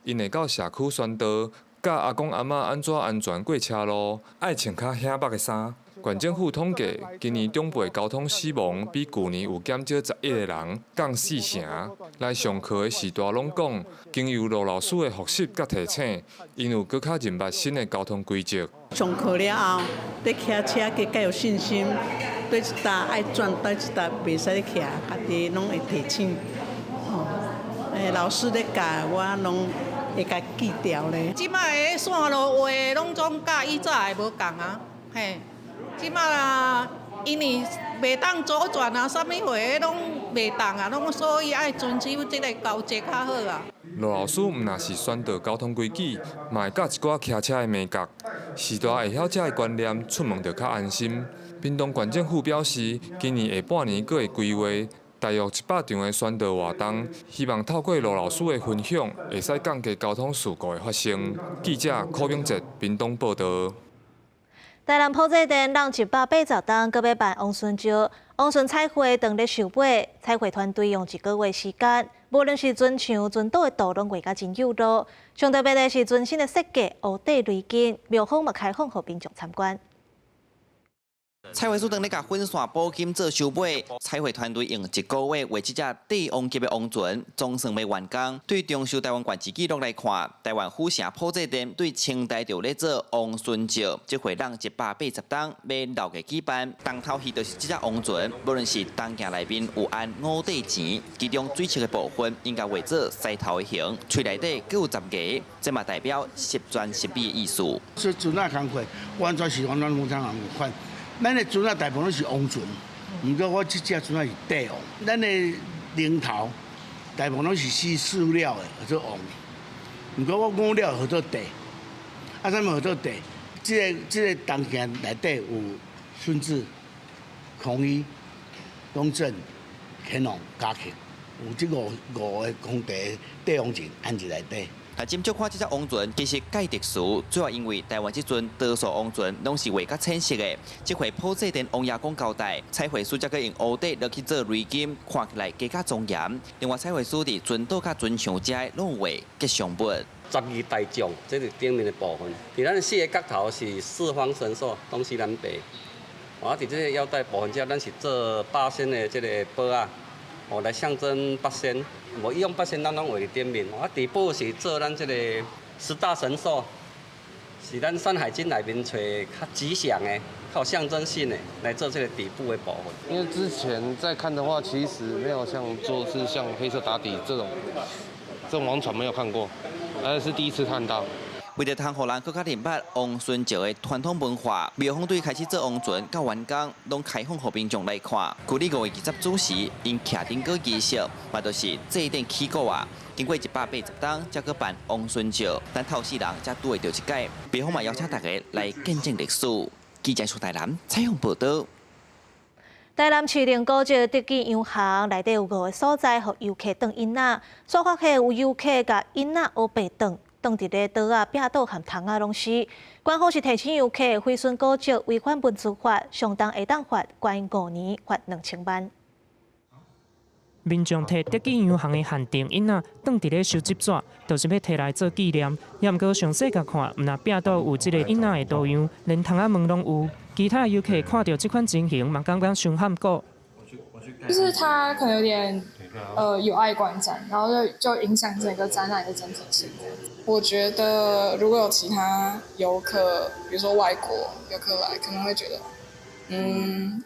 ，𪜶会到社区宣导，教阿公阿嬷按怎安全过车路，爱穿较显目的衫。县政府统计，今年长辈交通死亡比旧年有减少11个人，降4成。来上课的序大拢讲，经由路老师的复习佮提醒，𪜶有阁较认捌新的交通规则。上课了后，伫骑车阁较有信心，佗一搭爱转，佗一搭袂使咧骑，家己拢会提醒。哦，老师咧教我，拢会共记牢咧。这摆的线路画的拢总佮以早的无仝啊，嘿。这摆啊，因为袂当左转啊，啥物货拢袂当啊，拢所以爱遵守这个交则较好啊。路老师毋但是宣导交通规矩，嘛会教一寡骑车的眉角。序大会晓这个观念，出门就较安心。屏东县政府表示，今年下半年阁会规划大约100场的宣导活动，希望透过路老师的分享，会使降低交通事故的发生。记者柯明哲屏东报道。台南埔仔镇人180吨，阁欲办王孙石，王孙彩绘当咧筹备，彩绘团队用一个月时间，无论是船墙、船岛的图拢画甲真有路。上特别的是船身的设计，乌底雷金，庙方嘛开放予民众参观。彩绘师当咧共粉线补金做收尾，彩绘团队用一个月画这只帝王级的王船，总算欲完工。对重修台湾县志记录来看，台湾府城埔仔镇对清代就咧做王孙石，这回人180吨欲闹热举办。重头戏就是这只王船，无论是铜镜内面有按五块钱，其中水色的部分应该画做狮头的形，喙内底阁有十牙，这嘛代表十全十美的意思。这船仔工课完全是完全无仝仝款。咱的船仔大部分拢是王船，毋过我这只船仔是帝王。咱的龙头大部分拢是丝塑料的，号做王。毋过我五料号做帝，啊，啥物号做帝？这个铜镜内底有顺治、孔乙、雍正、乾隆、嘉慶，有這五個皇帝帝王船安佇內底。但斟酌看這隻王船，其實蓋特殊，主要因為台灣這陣多數王船攏是畫較淺色的，這回普濟殿王爺公交代，彩繪師才閣用烏底落去做雷金，看起來更加莊嚴。另外，彩繪師佇船島佮船上遮攏有畫吉祥物。十二大將，這是頂面的部分。佇咱四個角頭是四方神獸，東西南北。啊，佇這個腰帶部分遮，咱是做八仙的這個寶仔，哦，來象徵八仙。無伊用八仙，咱攏畫佇頂面。啊，底部是做咱這個十大神獸，是咱《山海經》內面揣較吉祥的、較有象徵性的來做這個底部的部分。因為之前在看的話，其實沒有像做是像黑色打底這種王船沒有看過，而是第一次看到。為著通予人閣較認捌王孫石的傳統文化，廟方對開始做王船到完工，攏開放予民眾來看。舊曆5月20子時，𪜶徛燈果儀式，嘛就是祭典起鼓啊。經過180冬，才閣辦王孫石，咱透四人才拄會著一擺。廟方嘛邀請大家來見證歷史。記者蘇台南採訪報導。台南市內古蹟德記洋行內底有五个所在，予遊客當囡仔，煞發現有遊客共囡仔烏白當，當佇咧桌仔、壁桌和窗仔攏是。官方是提醒遊客，毀損古蹟違反文資法，上重會當罰關5年，罰2000萬。民眾提德記洋行的限定印仔，當佇咧收集紙，就是欲提來做紀念。也毋過詳細共看，毋但壁桌有這個印仔的圖樣，連窗仔門攏有。其他遊客看著這款情形，嘛感覺傷譀古。就是它可能有點有礙觀瞻，然後就影響整個展覽的整體性。我覺得如果有其他遊客，比如說外國遊客來，可能會覺得，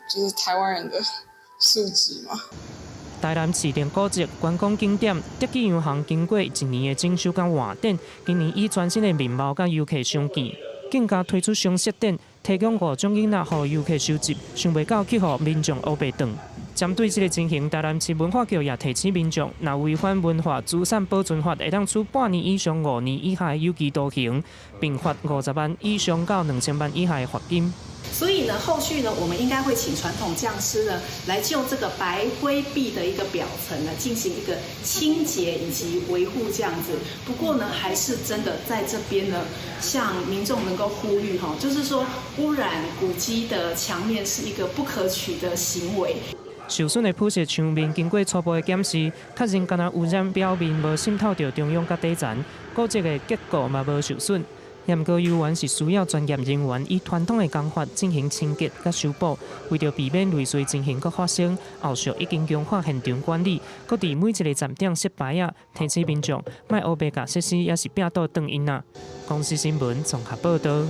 就是台灣人的素質嘛。台南市定古蹟觀光景點德記洋行，經過一年的整修佮換展，今年以全新的面貌佮遊客相見，更加推出雙色展，提供五種囡仔予遊客收集，想袂到去予民眾烏白當。針對這个情形，台南市文化局也提醒民眾，若違反文化資產保存法，會當處半年以上5年以下的有期徒刑，並罰50萬以上到2000萬以下的罰金。所以呢，後續呢，我們應該會請傳統匠師呢，來就這個白灰壁的一個表層呢，進行一個清潔以及維護這樣子。不過呢，還是真的在這邊呢，向民眾能夠呼籲哈，就是說污染古蹟的牆面是一個不可取的行為。受損的鋪設牆面經過初步的檢視，確認干焦污染表面無滲透著中央佮底層，古蹟的結構嘛無受損。毋過猶原是需要專業人員以傳統的工法進行清潔佮修補，為著避免類似情形閣發生，後續已經強化現場管理，閣佇每一个站點設牌仔，提醒民眾莫烏白共設施抑是壁桌當囡仔。公視新聞綜合報導。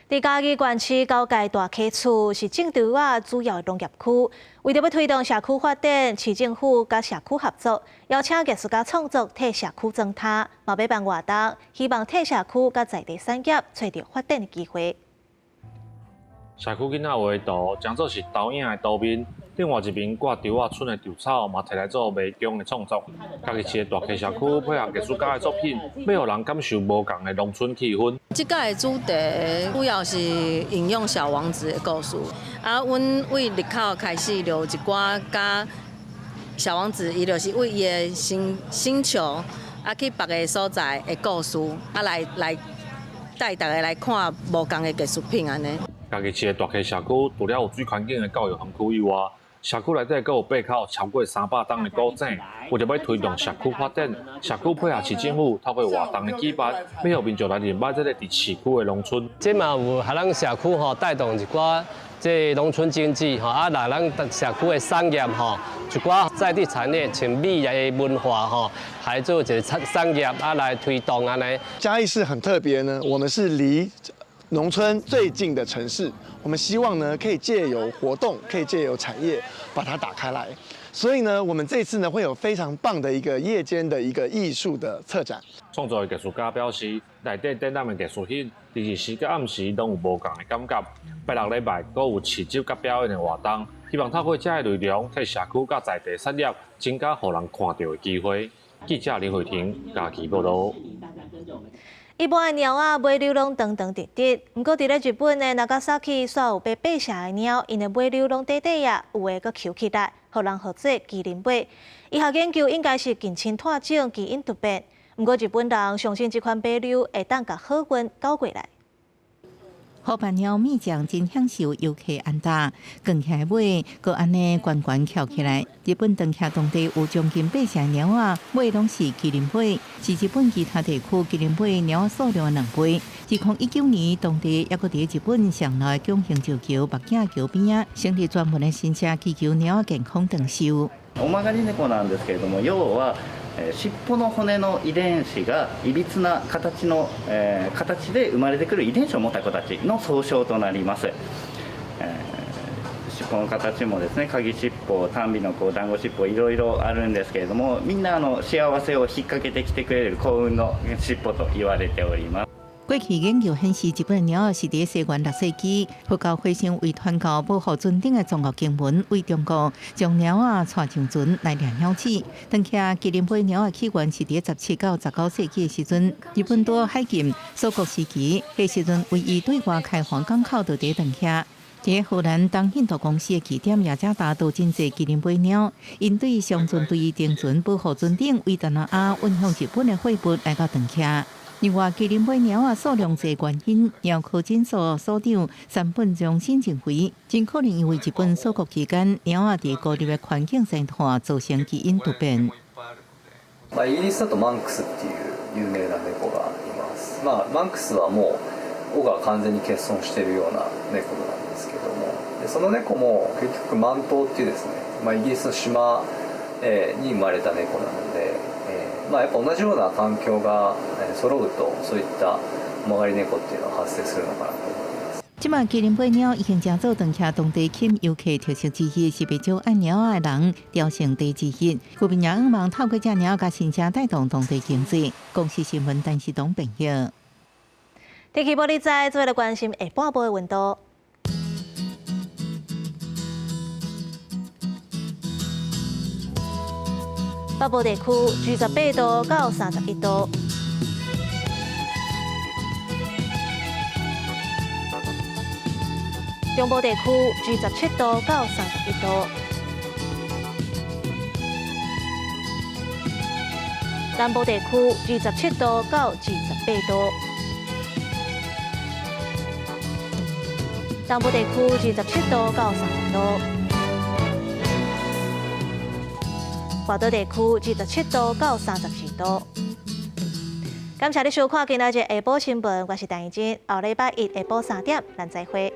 佇嘉義縣市交界大溪厝是種稻仔主要農業區，為著欲推動社區發展，市政府佮社區合作，邀請藝術家創作替社區裝奅，嘛欲辦活動，希望替社區佮在地產業揣著發展的機會。社區囡仔畫的圖，將做是投影的圖面，另外一邊掛稻仔村的稻草，嘛提來做迷宮的創作。嘉義市的大溪社區配合藝術家的作品，欲予人感受無仝的農村氣氛。這擺的主題主要是引用小王子的故事，啊，阮對入口開始就有一寡佮小王子，伊就是對伊的星球啊去別个所在的故事，啊來帶大家來看無仝的藝術品按呢。嘉義市的大溪社區，除了有水環境的教育園區以外，社區內底閣有八口超過300棟的古井，為著欲推動社區發展，社區配合市政府透過活動的舉辦，欲予民眾來認捌這个佇市區的農村。這嘛有予咱社區吼帶動一寡這農村經濟吼，啊，讓咱社區的產業吼，一寡在地產業，像米的文化吼，來做一个產業啊來推動按呢。嘉義市很特別呢，我們是離農村最近的城市，我們希望呢可以借由活動，可以借由產業把它打開來。所以呢，我們這次呢會有非常棒的一個夜間的一個藝術的策展。創作的藝術家表示，內底展覽的藝術品，佇日時佮暗時攏有無仝的感覺。拜六禮拜閣有市集佮表演的活動，希望透過這个內容，替社區佮在地產業增加予人看著的機會。記者林慧婷嘉義報導。一般的貓仔尾溜攏長長直直，毋過佇咧日本的長崎煞有爬八斜的貓，𪜶的尾溜攏短短仔，有的閣虯起來，予人號做麒麟尾。醫學研究應該是近親脫種基因突變，毋過日本人相信這款尾溜會當共好運攪過來。虎斑貓米醬真享受遊客按搭，捲起來尾，閣按呢懸懸翹起來。日本長崎當地有將近八成貓仔尾攏是麒麟尾，是日本其他地區麒麟尾貓仔數量的兩倍。2019年，當地猶閣佇日本上老的拱形石橋目鏡橋邊仔，成立專門的神社祈求貓仔健康長壽。尾曲がり猫なんですけれども、要は尻尾の骨の遺伝子がいびつな形の、形で生まれてくる遺伝子を持った子たちの総称となります。尻尾の形もですね、鍵尻尾、短尾の子、団子尻尾、いろいろあるんですけれども、みんな幸せを引っ掛けてきてくれる幸運の尻尾と言われております。過去研究顯示，日本貓仔是佇西元6世紀，佛教和尚為傳教保護船頂的宗教經文，為中國將貓仔帶上船來掠鳥鼠。當起麒麟尾貓仔起源是佇17到19世紀的時陣，日本島海禁鎖國時期，彼時陣唯一對外開放港口就佇長崎。佇荷蘭東印度公司的據點雅加達都真濟麒麟尾貓，𪜶對商船對登船保護船頂，為東南亞運向日本的貨物來到長崎。另外，麒麟尾貓仔數量濟原因，貓科診所所長山本忠信認為，真可能因為日本鎖國期間，貓仔佇孤立的環境生態造成基因突變。まあイギリスだとマンクスっていう有名な猫がいます。まあマンクスはもう尾が完全に欠損しているような猫なんですけども、でその猫も結局マン島っていうですね、まあイギリスの島に生まれた猫なので。まあやっぱ同じような環境が揃うとそういった尾曲がり猫っていうのは発生するのかなと思います。這擺麒麟尾貓已經成做長崎當地吸引遊客特色之一，是袂少愛貓仔的人朝聖地之一。居民也向望透過這貓佮神社帶動當地經濟。公視新聞陳世東編譯。天氣報你知，做伙來關心下半晡的溫度。北部地區28度到31度，中部地區27度到31度，南部地區27度到28度，東部地區27度到30度。外島地區27度到32度。感謝你收看今仔日下晡新聞，我是陳怡靜。後禮拜一下晡3點，咱再會。